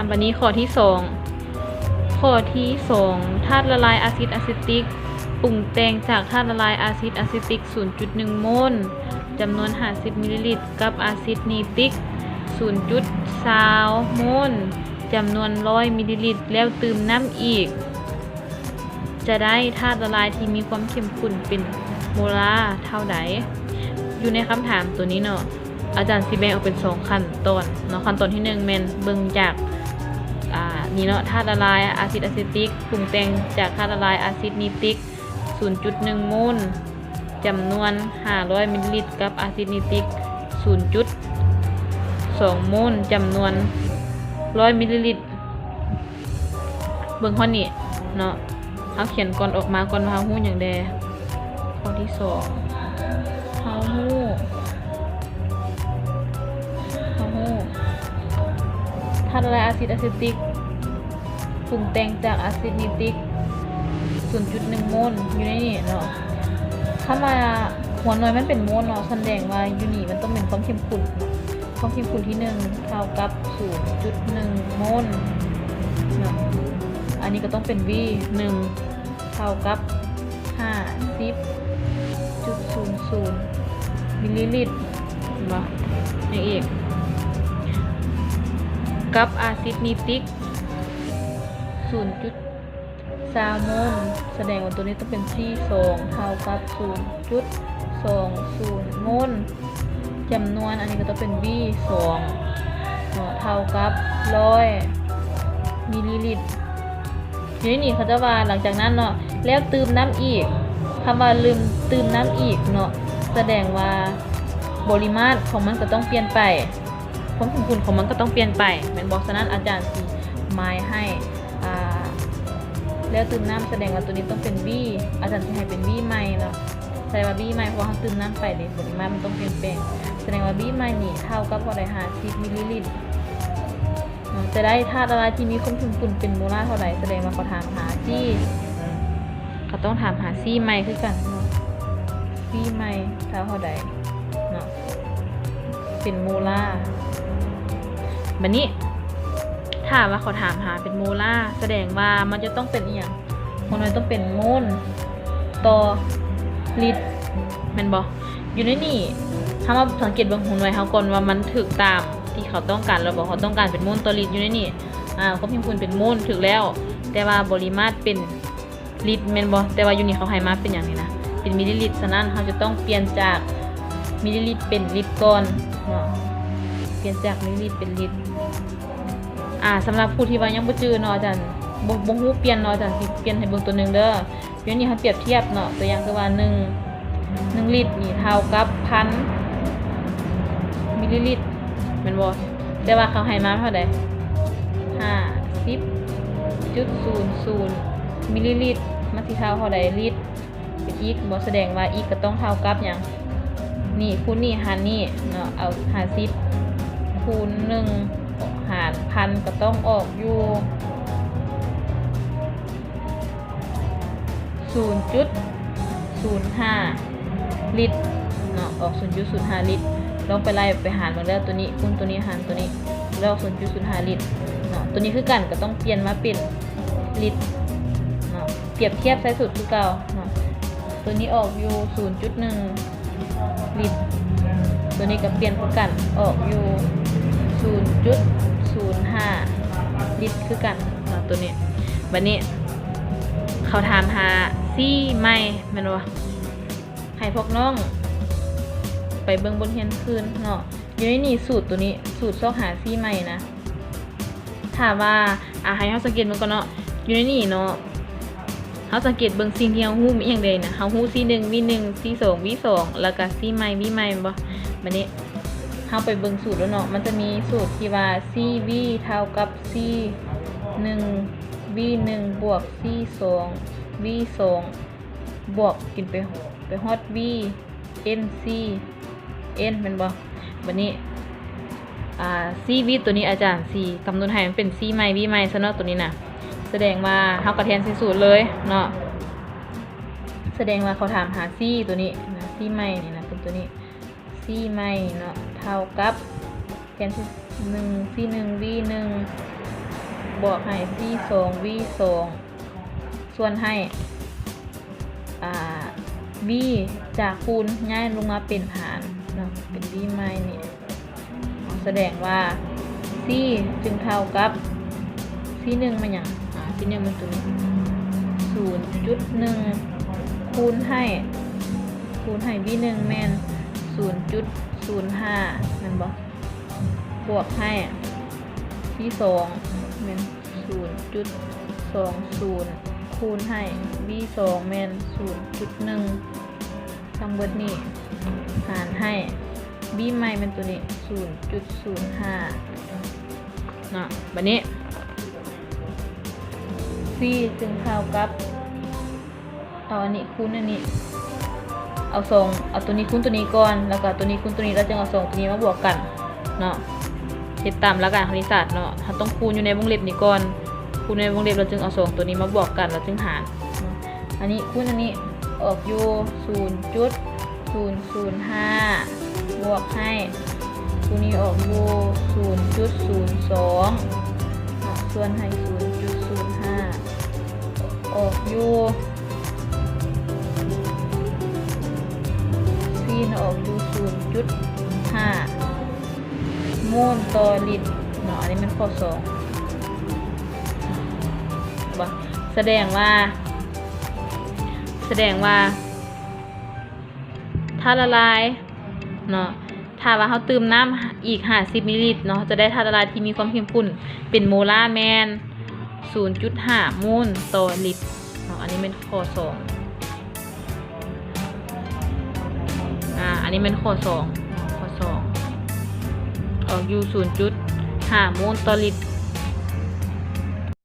ບາດນີ້ຂໍ້ທີສອງ ຂໍ້ທີສອງ ທາດລະລາຍອາຊິດອາເຊຕິກ ປຸງແຕ່ງຈາກທາດລະລາຍອາຊິດອາເຊຕິກສູນຈຸດໜຶ່ງໂມນ ຈຳນວນຫ້າສິບມິລລີລິດ ກັບອາຊິດນີຕິກສູນຈຸດຊາວໂມນ ຈຳນວນຮ້ອຍມິລລີລິດ ແລ້ວຕື່ມນ້ຳອີກ ຈະໄດ້ທາດລະລາຍທີ່ມີຄວາມເຂັ້ມຂຸ້ນເປັນໂມລາເທົ່າໃດ? ຢູ່ໃນຄຳຖາມໂຕນີ້ເນາະ ອາຈານຊິແບ່ງອອກເປັນສອງຂັ້ນຕອນເນາະ. ຂັ້ນຕອນທີໜຶ່ງແມ່ນເບິ່ງຈາກ ອາ ນີ້ເນາະ ທາດລະລາຍອາຊິດອາເຊຕິກ ປຸງແຕ່ງຈາກທາດລະລາຍອາຊິດນີຕິກສູນຈຸດໜຶ່ງໂມນ ຈຳນວນຫ້າຮ້ອຍມິລລີລິດ ກັບອາຊິດນີຕິກສູນຈຸດສອງໂມນ ຈຳນວນຮ້ອຍມິລລີລິດ. ເບິ່ງຮອດນີ້ເນາະ ເຮົາຂຽນກ່ອນ ອອກມາກ່ອນວ່າເຮົາຮູ້ຫຍັງແດ່. ຂໍ້ທີສອງ ເຮົາຮູ້ ເຮົາຮູ້ ທາດລະລາຍອາຊິດອາເຊຕິກ ປຸງແຕ່ງຈາກອາຊິດນີຕິກສູນຈຸດໜຶ່ງໂມນ ຢູ່ໃນນີ້ເນາະ. ຄຳວ່າຫົວໜ່ວຍມັນເປັນໂມນເນາະ ສະແດງວ່າຢູ່ນີ້ມັນຕ້ອງເປັນຄວາມເຂັ້ມຂຸ້ນເນາະ. ຄວາມເຂັ້ມຂຸ້ນທີໜຶ່ງເທົ່າກັບສູນຈຸດໜຶ່ງໂມນເນາະ. ອັນນີ້ກໍຕ້ອງເປັນ V ໜຶ່ງ ເທົ່າກັບຫ້າສິບຈຸດສູນສູນມິລລີລິດ ເຫັນບໍ່? ຫຍັງອີກ? ກັບອາຊິດນີຕິກສູນຈຸດຊາວໂມນ ສະແດງວ່າໂຕນີ້ຕ້ອງເປັນ C ສອງເທົ່າກັບສູນຈຸດສອງສູນໂມນ. ຈຳນວນ ອັນນີ້ກໍຕ້ອງເປັນ V ສອງເນາະ ເທົ່າກັບຮ້ອຍມິລລີລິດ. ຢູ່ໃນນີ້ເຂົາເຈົ້າວ່າ ຫຼັງຈາກນັ້ນເນາະ ແລ້ວຕື່ມນ້ຳອີກ. ຄຳວ່າຕື່ມ ຕື່ມນ້ຳອີກເນາະ ສະແດງວ່າບໍລິມາດຂອງມັນກໍຕ້ອງປ່ຽນໄປ ຄວາມເຂັ້ມຂຸ້ນຂອງມັນກໍຕ້ອງປ່ຽນໄປ ແມ່ນບໍ່? ສະນັ້ນອາຈານຊິໝາຍໃຫ້ ອາ ແລ້ວຕື່ມນ້ຳ ສະແດງວ່າໂຕນີ້ຕ້ອງເປັນ V ອາຈານຊິໃຫ້ເປັນ V ໃໝ່ເນາະ. ໃສ່ວ່າ V ໃໝ່ ເພາະວ່າເຮົາຕື່ມນ້ຳໄປເດ້ ປົດອອກມາມັນຕ້ອງປ່ຽນແປງ. ສະແດງວ່າ V ໃໝ່ນີ້ເທົ່າກັບເທົ່າໃດ? ຫ້າສິບມິລລີລິດເນາະ. ຈະໄດ້ທາດລະລາຍທີ່ມີຄວາມເຂັ້ມຂຸ້ນເປັນໂມລາເທົ່າໃດ? ສະແດງວ່າເຂົາຖາມຫາ C ເນາະ ເຂົາຕ້ອງຖາມຫາ C ໃໝ່ຄືກັນເນາະ. C ໃໝ່ເທົ່າເທົ່າໃດເນາະ ເປັນໂມລາ. ບາດນີ້ ຖ້າວ່າເຂົາຖາມຫາເປັນໂມລາ ສະແດງວ່າມັນຈະຕ້ອງເປັນອີ່ຫຍັງ? ຫົວໜ່ວຍຕ້ອງເປັນໂມນຕໍ່ລິດ ແມ່ນບໍ່? ຢູ່ໃນນີ້ ເຮົາມາສັງເກດເບິ່ງຫົວໜ່ວຍເຮົາກ່ອນວ່າມັນຖືກຕາມທີ່ເຂົາຕ້ອງການແລ້ວບໍ່? ເຂົາຕ້ອງການເປັນໂມນຕໍ່ລິດ ຢູ່ໃນນີ້ ອາ ຄວາມເຂັ້ມຂຸ້ນເປັນໂມນ ຖືກແລ້ວ ແຕ່ວ່າບໍລິມາດເປັນລິດ ແມ່ນບໍ່? ແຕ່ວ່າຢູ່ນີ້ເຂົາໃຫ້ມາເປັນຫຍັງນີ້ນະ? ເປັນມິລລີລິດ. ສະນັ້ນເຮົາຈະຕ້ອງປ່ຽນຈາກມິລລີລິດເປັນລິດກ່ອນເນາະ ປ່ຽນຈາກມິລລີລິດເປັນລິດ. ອາ ສຳລັບຜູ້ທີ່ວ່າຍັງບໍ່ຈື່ເນາະ ອາຈານບໍ່ ບໍ່ຮູ້ປ່ຽນເນາະ ອາຈານຊິປ່ຽນໃຫ້ເບິ່ງຕົວໜຶ່ງເດີ. ຢູ່ນີ້ເຮົາປຽບທຽບເນາະ ຕົວຢ່າງຄືວ່າໜຶ່ງ ໜຶ່ງລິດນີ້ເທົ່າກັບພັນມິລລີລິດ ແມ່ນບໍ່? ແຕ່ວ່າເຂົາໃຫ້ມາເທົ່າໃດ? ຫ້າສິບຈຸດສູນສູນມິລລີລິດ. ມັນຊິເທົ່າເທົ່າໃດ? ລິດ ອີກບໍ່? ສະແດງວ່າອີກກໍຕ້ອງເທົ່າກັບຫຍັງ? ນີ້ຄູນນີ້ຫານນີ້ເນາະ ເອົາຫ້າສິບຄູນໜຶ່ງຫານພັນ ກໍຕ້ອງອອກຢູ່ສູນຈຸດສູນຫ້າລິດເນາະ ອອກສູນຈຸດສູນຫ້າລິດ. ລອງໄປໄລ່ໄປຫານເບິ່ງເດີ ຕົວນີ້ຄູນຕົວນີ້ຫານຕົວນີ້ ແລ້ວອອກສູນຈຸດສູນຫ້າລິດເນາະ. ຕົວນີ້ຄືກັນ ກໍຕ້ອງປ່ຽນມາເປັນລິດເນາະ ປຽບທຽບໃສ່ສູດຄືເກົ່າເນາະ. ຕົວນີ້ອອກຢູ່ສູນຈຸດໜຶ່ງລິດ ຕົວນີ້ກໍປ່ຽນຄືກັນ ອອກຢູ່ສູນຈຸດສູນຫ້າລິດຄືກັນເນາະ ຕົວນີ້. ບາດນີ້ເຂົາຖາມຫາ C ໃໝ່ ແມ່ນບໍ່? ໃຫ້ພວກນ້ອງໄປເບິ່ງບົດຮຽນຄືນເນາະ. ຢູ່ໃນນີ້ສູດຕົວນີ້ ສູດຊອກຫາ C ໃໝ່ນະ. ຖ້າວ່າ ອາ ໃຫ້ເຮົາສັງເກດເບິ່ງກ່ອນເນາະ ຢູ່ໃນນີ້ເນາະ ເຮົາສັງເກດເບິ່ງສິ່ງທີ່ເຮົາຮູ້ມີຫຍັງແດ່ນະ. ເຮົາຮູ້ C ໜຶ່ງ V ໜຶ່ງ C ສອງ V ສອງ ແລ້ວກະ C ໃໝ່ V ໃໝ່ ແມ່ນບໍ່? ບາດນີ້ເຮົາໄປເບິ່ງສູດແລ້ວເນາະ ມັນຈະມີສູດທີ່ວ່າ C V ເທົ່າກັບ C ໜຶ່ງ V ໜຶ່ງ ບວກ C ສອງ V ສອງ ບວກຂຶ້ນໄປ ໄປຮອດ V N C N ແມ່ນບໍ່? ບາດນີ້ ອາ C V ຕົວນີ້ອາຈານຊິກຳນົດໃຫ້ມັນເປັນ C ໃໝ່ V ໃໝ່ຊະເນາະ ຕົວນີ້ນະ. ສະແດງວ່າເຮົາກໍແທນໃສ່ສູດເລີຍເນາະ ສະແດງວ່າເຂົາຖາມຫາ C ຕົວນີ້ນະ C ໃໝ່ນີ້ນະ ເປັນຕົວນີ້ C ໃໝ່ເນາະ ເທົ່າກັບ ແທນໃສ່ໜຶ່ງ C ໜຶ່ງ V ໜຶ່ງ ບວກໃຫ້ C ສອງ V ສອງ ສ່ວນໃຫ້ ອາ B ຈາກຄູນຍ້າຍລົງມາເປັນຫານເນາະ ເປັນ B ໃໝ່ນີ້ ສະແດງວ່າ C ຈຶ່ງເທົ່າກັບ C ໜຶ່ງແມ່ນຫຍັງ? ອາ C ໜຶ່ງແມ່ນຕົວນີ້ ສູນຈຸດໜຶ່ງ ຄູນໃຫ້ ຄູນໃຫ້ B ໜຶ່ງແມ່ນ ສູນຈຸດສູນຫ້າ ແມ່ນບໍ່? ບວກໃຫ້ C ສອງ ແມ່ນ ສູນຈຸດສອງສູນ ຄູນໃຫ້ B ສອງ ແມ່ນ ສູນຈຸດໜຶ່ງ ທັງເບິດນີ້ຫານໃຫ້ B ໃໝ່ແມ່ນຕົວນີ້ ສູນຈຸດສູນຫ້າ ເນາະ. ບາດນີ້ C ຈຶ່ງເທົ່າກັບ ເອົາອັນນີ້ຄູນອັນນີ້ ເອົາສອງ ເອົາຕົວນີ້ຄູນຕົວນີ້ກ່ອນ ແລ້ວກໍຕົວນີ້ຄູນຕົວນີ້ ແລ້ວຈຶ່ງເອົາສອງຕົວນີ້ມາບວກກັນເນາະ. ເຮັດຕາມຫຼັກການຄະນິດສາດເນາະ ເຮົາຕ້ອງຄູນຢູ່ໃນວົງເລັບນີ້ກ່ອນ ຄູນໃນວົງເລັບ ແລ້ວຈຶ່ງເອົາສອງຕົວນີ້ມາບວກກັນ ແລ້ວຈຶ່ງຫານເນາະ. ອັນນີ້ຄູນອັນນີ້ອອກຢູ່ສູນຈຸດສູນສູນຫ້າ ບວກໃຫ້ ຕົວນີ້ອອກຢູ່ສູນຈຸດສູນສອງ ເນາະ ສ່ວນໃຫ້ສູນຈຸດສູນຫ້າ ອອກຢູ່ C ນະ ອອກຢູ່ສູນຈຸດຫ້າໂມນຕໍ່ລິດເນາະ. ອັນນີ້ແມ່ນຂໍ້ສອງ ເຫັນບໍ່? ສະແດງວ່າ ສະແດງວ່າ ຖ້າລະລາຍເນາະ ຖ້າວ່າເຮົາຕື່ມນ້ຳອີກຫ້າສິບມິນລີລິດເນາະ ເຮົາຈະໄດ້ທາດລະລາຍທີ່ມີຄວາມເຂັ້ມຂຸ້ນເປັນໂມລາແມ່ນສູນຈຸດຫ້າໂມນຕໍ່ລິດເນາະ. ອັນນີ້ແມ່ນຂໍ້ສອງ ອາ ອັນນີ້ແມ່ນຂໍ້ສອງ ຂໍ້ສອງ ອອກຢູ່ສູນຈຸດຫ້າໂມນຕໍ່ລິດ